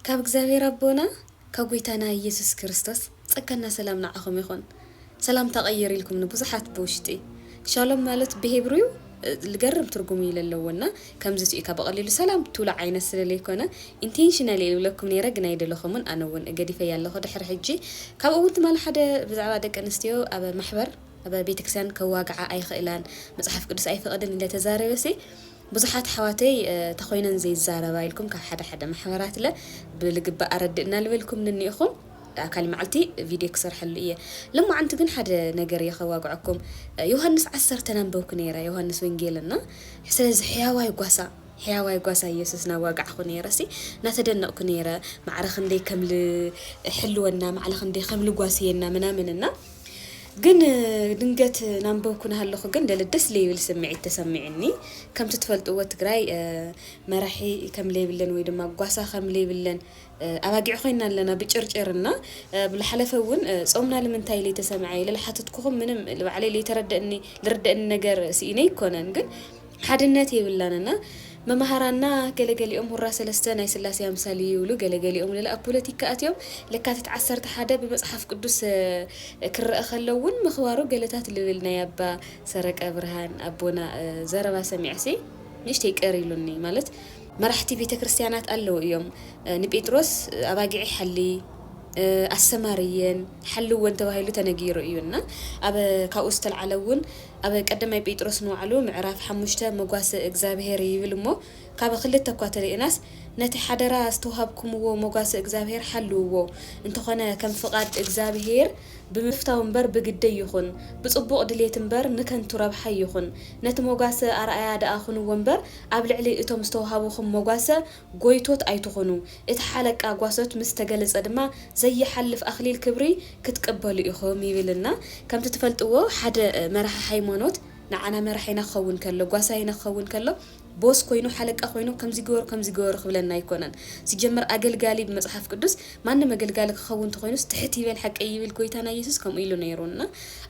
ካብ እግዚኣብሔር ኣቦና ካብ ጎይታና ኢየሱስ ክርስቶስ ጸጋና ሰላም ንዓኹም ይኹን። ሰላም ተቐይር ኢልኩም ንብዙሓት ብውሽጢ። ሻሎም ማለት ብሄብሪው፣ እ፣ ልገርም ትርጉም እዩ ለለዎና፣ ከምዚ ትኡ ካብ በቐሊሉ ሰላም ትብሎ ዓይነት ስለ ለይኮነ፣ ኢንቴንሽናል እየ ልብለኩም ነይረ፣ ግን ኣይደለኹምን። ኣነ እውን ገዲፈያ ኣለኹ ድሕሪ ሕጂ። ካብኡ እውን ትማሊ ሓደ ብዛዕባ ደቂ ኣንስትዮ ኣብ ማሕበር፣ ኣብ ቤተክርስትያን ከዋግዓ ኣይኽእላን፣ መጽሓፍ ቅዱስ ኣይፈቕድን ኢለ ተዛረበሲ፣ ብዙሓት ኣሕዋተይ፣ እ፣ ተኾይነን ዘይዛረባ ኢልኩም ካብ ሓደ ሓደ ማሕበራት ለ ብልግባእ ኣረድእና ልበልኩም ንኒኢኹም። ኣካል መዓልቲ ቪድዮ ክሰርሐሉ እየ። ሎማዓንቲ ግን ሓደ ነገር እየ ከዋግዐኩም። እ፣ ዮሃንስ ዓሰርተ ናንበብኩ ነይረ፣ ዮሃንስ ወንጌልና። ስለዚ ሕያዋይ ጓሳ፣ ሕያዋይ ጓሳ ኢየሱስ ናዋጋዕኩ ነይረ ሲ፣ ናተደነቕኩ ነይረ። ማዕረ ክንደይ ከም ልሕልወና፣ ማዕረ ክንደይ ከም ልጓስየና ምናምንና። ግን፣ እ፣ ድንገት ናንበብኩ ናሃለኹ ግን ደለ ደስ ለይብል ስምዒት ተሰሚዕኒ። ከምቲ ትፈልጥዎ ትግራይ፣ እ፣ መራሒ ከም ለይብለን ወይ ድማ ጓሳ ከም ለይብለን፣ እ፣ ኣባጊዕ ኮይና ኣለና ብጭርጭርና። እ፣ ብልሓለፈ እውን፣ እ፣ ጾምና ልምንታይ ለይተሰምዐ ኢለ ልሓተትኩኹም ምንም ልባዕለይ ለይተረደእኒ፣ ልርደእኒ ነገር ስኢነ ይኮነን። ግን ሓድነት የብላንና። መማህራና ገለገሊኦም ሁራ ሰለስተ ናይ ስላሴ ኣምሳል እዩ ይብሉ፣ ገለገሊኦም ልለ ኣብ ፖለቲካ ኣትዮም ለካቲት ዓሰርተ ሓደ ብመጽሓፍ ቅዱስ፣ እ፣ ክረአ ከሎ እውን ምኽባሩ ገለታት ልብል ናይ ኣባ ሰረቀ ብርሃን ኣቦና፣ እ፣ ዘረባ ሰሚዐሲ ንእሽተይ ቅር ኢሉኒ። ማለት መራሕቲ ቤተ ክርስቲያናት ኣለዉ እዮም። እ፣ ንጴጥሮስ፣ እ፣ ኣባጊዕ ሓሊ፣ እ፣ ኣሰማርየን ሓልወን ተባሂሉ ተነጊሩ እዩ እና ኣብ ካብኡ ዝተልዓለ እውን ኣብ ቀዳማይ ጴጥሮስ ንባዕሉ ምዕራፍ ሓሙሽተ መጓሰ እግዚኣብሔር ይብል እሞ ካብ ክልተ እኳ ተሪእናስ ነቲ ሓደራ ዝተውሃብኩምዎ መጓሰ እግዚኣብሔር ሓልውዎ። እንተኾነ ከም ፍቓድ እግዚኣብሔር ብምፍታው እምበር ብግደይ ይኹን፣ ብጽቡቕ ድሌት እምበር ንከንቱ ረብሓ ይኹን፣ ነቲ መጓሰ ኣርኣያ ደኣ ኩንዎ እምበር ኣብ ልዕሊ እቶም ዝተውሃቡኹም መጓሰ ጎይቶት ኣይትኹኑ። እቲ ሓለቃ ጓሶት ምስ ተገለጸ ድማ ዘይሓልፍ ኣኽሊል ክብሪ ክትቅበሉ ኢኹም ይብልና። ከምቲ ትፈልጥዎ ሓደ፣ እ፣ መራሒ ሃይማኖት ንዓና መራሒና ክኸውን ከሎ፣ ጓሳይና ክኸውን ከሎ፣ ቦስ ኮይኑ፣ ሓለቃ ኮይኑ፣ ከምዚ ግበሩ፣ ከምዚ ግበሩ ክብለና ኣይኮነን። ሲጀመር ኣገልጋሊ ብመጽሓፍ ቅዱስ ማንም ኣገልጋሊ ክኸውን እንተኾይኑስ ትሕት ይበል ሓቀይ ይብል ጎይታና ኢየሱስ ከምኡ ኢሉ ነይሩ። እና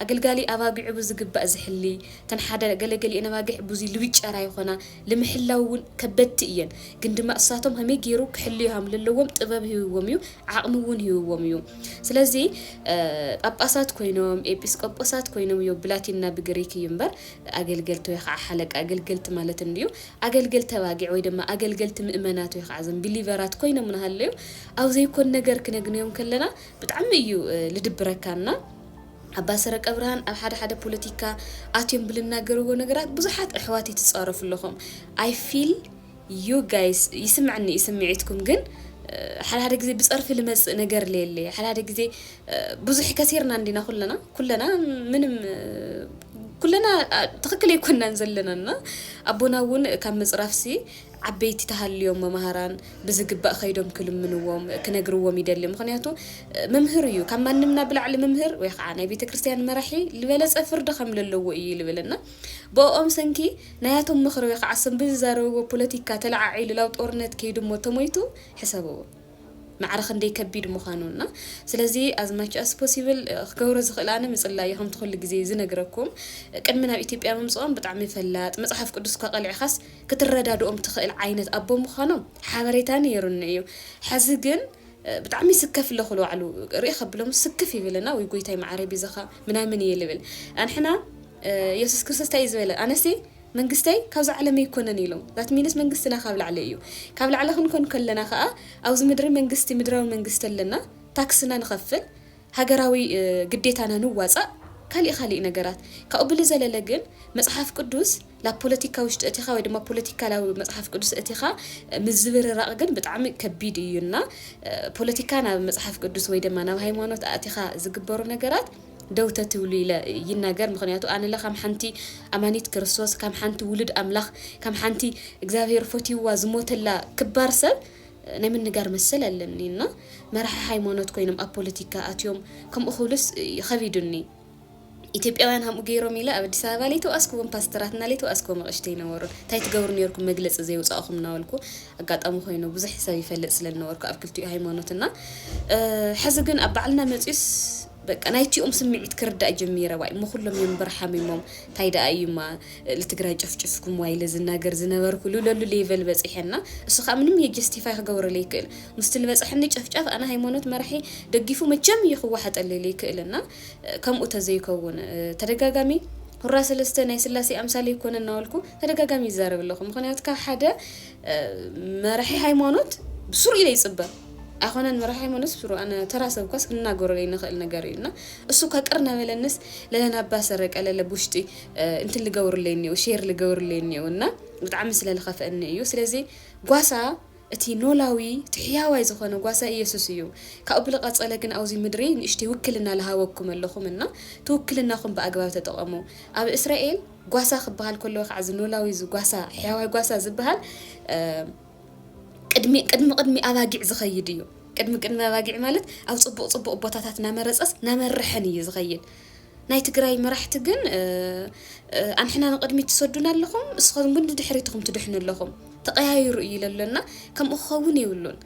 ኣገልጋሊ ኣባጊዑ ብዝግባእ ዝሕሊ፣ እተን ሓደ ገለገሊአን ኣባጊዕ ብዙይ ልብጨራ ይኾና፣ ልምሕላው እውን ከበድቲ እየን። ግን ድማ እሳቶም ከመይ ገይሩ ክሕልዩ ከም ለለዎም ጥበብ ሂብዎም እዩ፣ ዓቕሚ እውን ሂብዎም እዩ። ስለዚ፣ እ፣ ጳጳሳት ኮይኖም፣ ኤጲስቆጶሳት ኮይኖም እዩ፣ ብላቲንና ብግሪክ እዩ እምበር፣ ኣገልገልቲ ወይ ከዓ ሓለቃ ኣገልገልቲ ማለት እንድዩ። ኣገልገልቲ ኣባጊዕ ወይ ድማ ኣገልገልቲ ምእመናት ወይ ከዓ እዞም ቢሊቨራት ኮይኖም እናሃለዩ፣ ኣብ ዘይኮን ነገር ክነግንዮም ከለና ብጣዕሚ እዩ፣ እ፣ ልድብረካና። ኣባ ሰረቀ ብርሃን ኣብ ሓደ ሓደ ፖለቲካ ኣትዮም ብልናገርዎ ነገራት ብዙሓት ኣሕዋት ይትጻረፉ ኣለኹም። I feel you guys፣ ይስምዐኒ እዩ ስምዒትኩም፣ ግን፣ እ፣ ሓደ ሓደ ግዜ ብጸርፊ ልመጽእ ነገር ለየለ። ሓደ ሓደ ግዜ፣ እ፣ ብዙሕ ከሲርና እንዲና ኩለና፣ ኩለና ምንም፣ እ፣ ኩለና፣ እ፣ ትኽክል ኣይኮናን ዘለና። እና ኣቦና እውን ካብ ምጽራፍሲ ዓበይቲ ተሃልዮም መማህራን ብዝግባእ ከይዶም ክልምንዎም፣ ክነግርዎም ይደሊ። ምኽንያቱ፣ እ፣ መምህር እዩ። ካብ ማንምና ብላዕሊ መምህር ወይ ከዓ ናይ ቤተ ክርስቲያን መራሒ ዝበለጸ ፍርዲ ከም ለለዎ እዩ ልብል። እና ብኦም ሰንኪ ናያቶም ምኽሪ ወይ ከዓ እሶም ብዝዛረብዎ ፖለቲካ ተለዓዒሉ ላብ ጦርነት ከይዱ እሞ ተሞይቱ ሕሰብዎ። ማዕረ ክንደይ ከቢድ ምዃኑ እና ስለዚ as much as possible፣ እ፣ ክገብሮ ዝኽእል ኣነ ምጽላይ እዩ፣ ከምቲ ኩሉ ግዜ ዝነግረኩም። ቅድሚ ናብ ኢትዮጵያ ምምጽኦም ብጣዕሚ ፈላጥ፣ መጽሓፍ ቅዱስ እኳ ቀሊዕኻስ ክትረዳድኦም ትኽእል ዓይነት ኣቦ ምዃኖም ሓበሬታ ነይሩኒ እዩ። ሕዚ ግን፣ እ፣ ብጣዕሚ ስከፍ ኣለኹ ንባዕሉ ርኢ ከብሎም ስክፍ ይብለና፣ ወይ ጎይታይ ማዕረ ቢዛኻ ምናምን እየ ልብል። ኣንሕና፣ እ፣ የሱስ ክርስቶስ እንታይ እዩ ዝበለ? ኣነሲ መንግስተይ ካብዛ ዓለም ኣይኮነን ኢሎም። That means መንግስትና ካብ ላዕሊ እዩ። ካብ ላዕሊ ክንኮን ከለና ከኣ ኣብዚ ምድሪ መንግስቲ፣ ምድራዊ መንግስቲ ኣለና፣ ታክስና ንኸፍል፣ ሃገራዊ፣ እ፣ ግዴታና ንዋጻእ፣ ካሊእ ካሊእ ነገራት። ካብኡ ብልዘለለ ግን መጽሓፍ ቅዱስ ላብ ፖለቲካ ውሽጢ እቲኻ ወይ ድማ ፖለቲካ ላብ መጽሓፍ ቅዱስ እቲኻ፣ እ፣ ምዝብርራቕ ግን ብጣዕሚ ከቢድ እዩና፣ እ፣ ፖለቲካ ናብ መጽሓፍ ቅዱስ ወይ ድማ ናብ ሃይማኖት ኣእቲኻ ዝግበሩ ነገራት ደው ተትብሉ ኢለ ይናገር። ምኽንያቱ ኣነለ ከም ሓንቲ ኣማኒት ክርስቶስ፣ ከም ሓንቲ ውሉድ ኣምላኽ፣ ከም ሓንቲ እግዚኣብሔር ፈትይዋ ዝሞተላ ክባር ሰብ ናይ ምንጋር መሰል ኣለኒ። እና መራሒ ሃይማኖት ኮይኖም ኣብ ፖለቲካ ኣትዮም ከምኡ ክብሉስ ከቢዱኒ። ኢትዮጵያውያን ከምኡ ገይሮም ኢለ ኣብ ኣዲስ ኣበባ ለይተዋስክዎም፣ ፓስተራትና ለይተዋስክዎም ኣቕሽተይ ነበሩ። እንታይ ትገብሩ ነርኩም መግለጺ ዘይውጻእኹም እናበልኩ፣ ኣጋጣሚ ኮይኑ ብዙሕ ሰብ ይፈልጥ ስለ ዝነበርኩ ኣብ ክልቲኡ ሃይማኖትና። እ፣ ሕዚ ግን ኣብ ባዕልና መጺኡስ በቃ ናይቲኦም ስምዒት ክርዳእ ጀሚረ። ዋይ እሞ ኩሎም እዮም እምበር ሓሚሞም፣ እንታይ ደኣ እዩማ ልትግራይ ጨፍጭፍኩም ዋይ ልዝናገር ዝነበርኩ ልብለሉ ሌቨል በፂሐና። እሱ ከዓ ምንም የጀስቲፋይ ክገብረለይ ይክእል። ምስቲ ልበፅሐኒ ጨፍጫፍ ኣነ ሃይማኖት መራሒ ደጊፉ መቸም እዩ ክወሓጠለይ ይክእል እና ከምኡ ተዘይከውን ተደጋጋሚ ሁራ ሰለስተ ናይ ስላሴ ኣምሳሌ ይኮነ እናበልኩ ተደጋጋሚ ይዛረብ ኣለኹ። ምክንያቱ ካብ ሓደ መራሒ ሃይማኖት ብስሩ ኢለ ይፅበ ኣይኮነን። መራሒ ሃይማኖት ብስሩ ኣነ ተራ ሰብ ኳስ ክንናገረለይ ንኽእል ነገር እዩ እና እሱ ከቅር ነበለንስ ለለናባ ሰረቀ ለለ ብውሽጢ እንትን ልገብርለይ እኒው ሼር ልገብርለይ እኒው እና ብጣዕሚ ስለ ልኸፈእኒ እዩ። ስለዚ ጓሳ እቲ ኖላዊ እቲ ሕያዋይ ዝኾነ ጓሳ ኢየሱስ እዩ። ካብኡ ብልቐጸለ ግን ኣብዚ ምድሪ ንእሽተይ ውክልና ልሃበኩም ኣለኹም እና እቲ ውክልናኹም ብኣግባብ ተጠቐሙ። ኣብ እስራኤል ጓሳ ክበሃል ከሎ ከዓ እዚ ኖላዊ እዚ ጓሳ ሕያዋይ ጓሳ ዝበሃል ቅድሚ ቅድሚ ቅድሚ ኣባጊዕ ዝኸይድ እዩ። ቅድሚ ቅድሚ ኣባጊዕ ማለት ኣብ ፅቡቕ ፅቡቕ ቦታታት ናመረፀስ ናመርሐን እዩ ዝኸይድ። ናይ ትግራይ መራሕቲ ግን ኣንሕና ንቕድሚት ትሰዱና ኣለኹም፣ እስኹም ግን ንድሕሪትኹም ትድሕኑ ኣለኹም። ተቐያይሩ እዩ ኢለ ኣሎ እና ከምኡ ክኸውን የብሉን።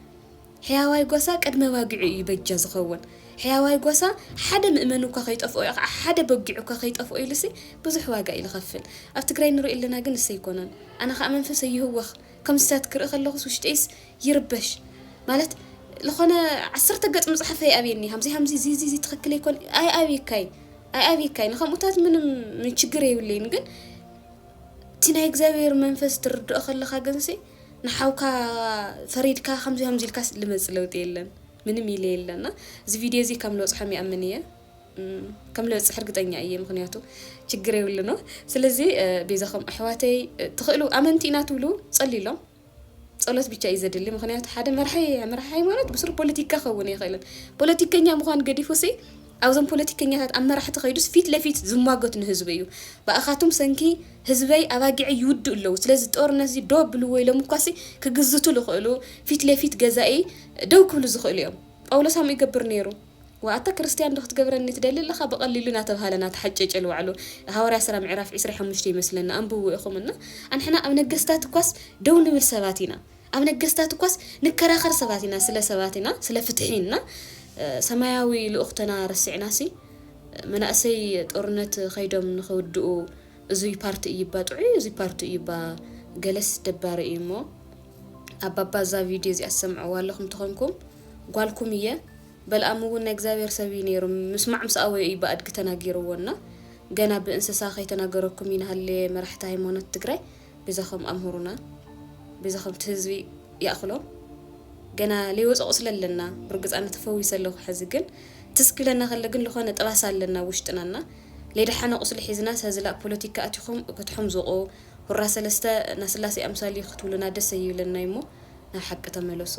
ሕያዋይ ጎሳ ቅድሚ ኣባጊዑ እዩ በጃ ዝኸውን። ሕያዋይ ጎሳ ሓደ ምእመኑ እኳ ከይጠፍኦ እዩ፣ ሓደ በጊዑ እኳ ከይጠፍኦ ኢሉሲ ብዙሕ ዋጋ እዩ ዝኸፍል። ኣብ ትግራይ ንርኢ ኣለና ግን እሰ ኣይኮነን። ኣነ ከዓ መንፈሰ ይህወኽ። ከምዚታት ክርኢ ከለኹስ ውሽጠይስ ይርበሽ። ማለት ዝኾነ ዓሰርተ ገጽ ምጽሓፍ ኣይኣብየኒ። ሃምዚ ሃምዚ ዚ ዚ ዚ ትኽክል ኣይኮን ኣይኣብየካይ ኣይኣብየካይ። ንከምኡታት ምንም ችግር የብለይን ግን እቲ ናይ እግዚኣብሔር መንፈስ ትርድኦ ከለኻ ግንሲ ንሓውካ ፈሪድካ ከምዚ ከምዚ ኢልካስ ልመጽእ ለውጢ የለን። ምንም ኢለ የለና። እዚ ቪድዮ እዚ ከም ልበጽሖም ይኣምን እየ። ከም ልበጽሕ እርግጠኛ እየ፣ ምክንያቱ ችግር የብሉ ነው። ስለዚ ቤዛኹም ኣሕዋተይ ትኽእሉ ኣመንቲ ኢና ትብሉ ጸልይሎም። ጸሎት ብቻ እዩ ዘድሊ። ምክንያቱ ሓደ መርሒ መርሒ ሃይማኖት ብስሩ ፖለቲካ ከውን ኣይኽእልን። ፖለቲከኛ ምዃን ገዲፉ ሲ ኣብዞም ፖለቲከኛታት ኣብ መራሕቲ ከይዱስ ፊት ለፊት ዝሟገት ንህዝቢ እዩ። ብኣኻቱም ሰንኪ ህዝበይ ኣባጊዐ ይውድኡ ኣለዉ። ስለዚ ጦርነት እዚ ዶ ብልዎ ኢሎም እኳሲ ክግዝቱ ልኽእሉ ፊት ለፊት ገዛኢ ደው ክብሉ ዝኽእሉ እዮም። ጳውሎስ ሃምኡ ይገብር ነይሩ። ወኣታ ክርስትያን ዶ ክትገብረኒ ትደሊ ኣለኻ? ብቐሊሉ እናተብሃለ እናተሓጨጨ ልባዕሉ። ሃዋርያ ስራ ምዕራፍ ዕስራ ሓሙሽተ ይመስለኒ፣ ኣንብቡ ኢኹም እና ኣንሕና ኣብ ነገስታት እኳስ ደው ንብል ሰባት ኢና። ኣብ ነገስታት እኳስ ንከራኸር ሰባት ኢና፣ ስለ ሰባት ኢና፣ ስለ ፍትሒ ኢና። ሰማያዊ ልኡኽተና ረሲዕናሲ መናእሰይ ጦርነት ከይዶም ንኽውድኡ እዙይ ፓርቲ እዩባ ጥዑይ፣ እዙይ ፓርቲ እዩባ ገለስ ደባሪ እዩ እሞ ኣባባ እዛ ቪድዮ እዚኣ ትሰምዕዋ ኣለኹም ተኾንኩም ጓልኩም እየ። በልኣም እውን ናይ እግዚኣብሔር ሰብ እዩ ነይሩ። ምስማዕ ምስ ኣወየ እዩ ብኣድጊ ተናጊርዎ እና ገና ብእንስሳ ከይተናገረኩም ይንሃለየ መራሕቲ ሃይማኖት ትግራይ። በዛኸም ኣምሁሩና፣ በዛኸም እቲ ህዝቢ ይኣኽሎ። ገና ለይወፀ ቁስሊ ኣለና። ብርግፅ ኣነ ተፈዊሰ ኣለኹ። ሕዚ ግን ትስክለና ከለ ግን ልኾነ ጠባሳ ኣለና ውሽጥናና። ለይደሓነ ቁስሊ ሒዝና ሰዝላእ ፖለቲካ ኣቲኹም ክትሕምዝቑ ሁራ ሰለስተ ናስላሴ ኣምሳል እዩ ክትብሉና ደስ ኣይብለና እሞ ናብ ሓቂ ተመለሱ።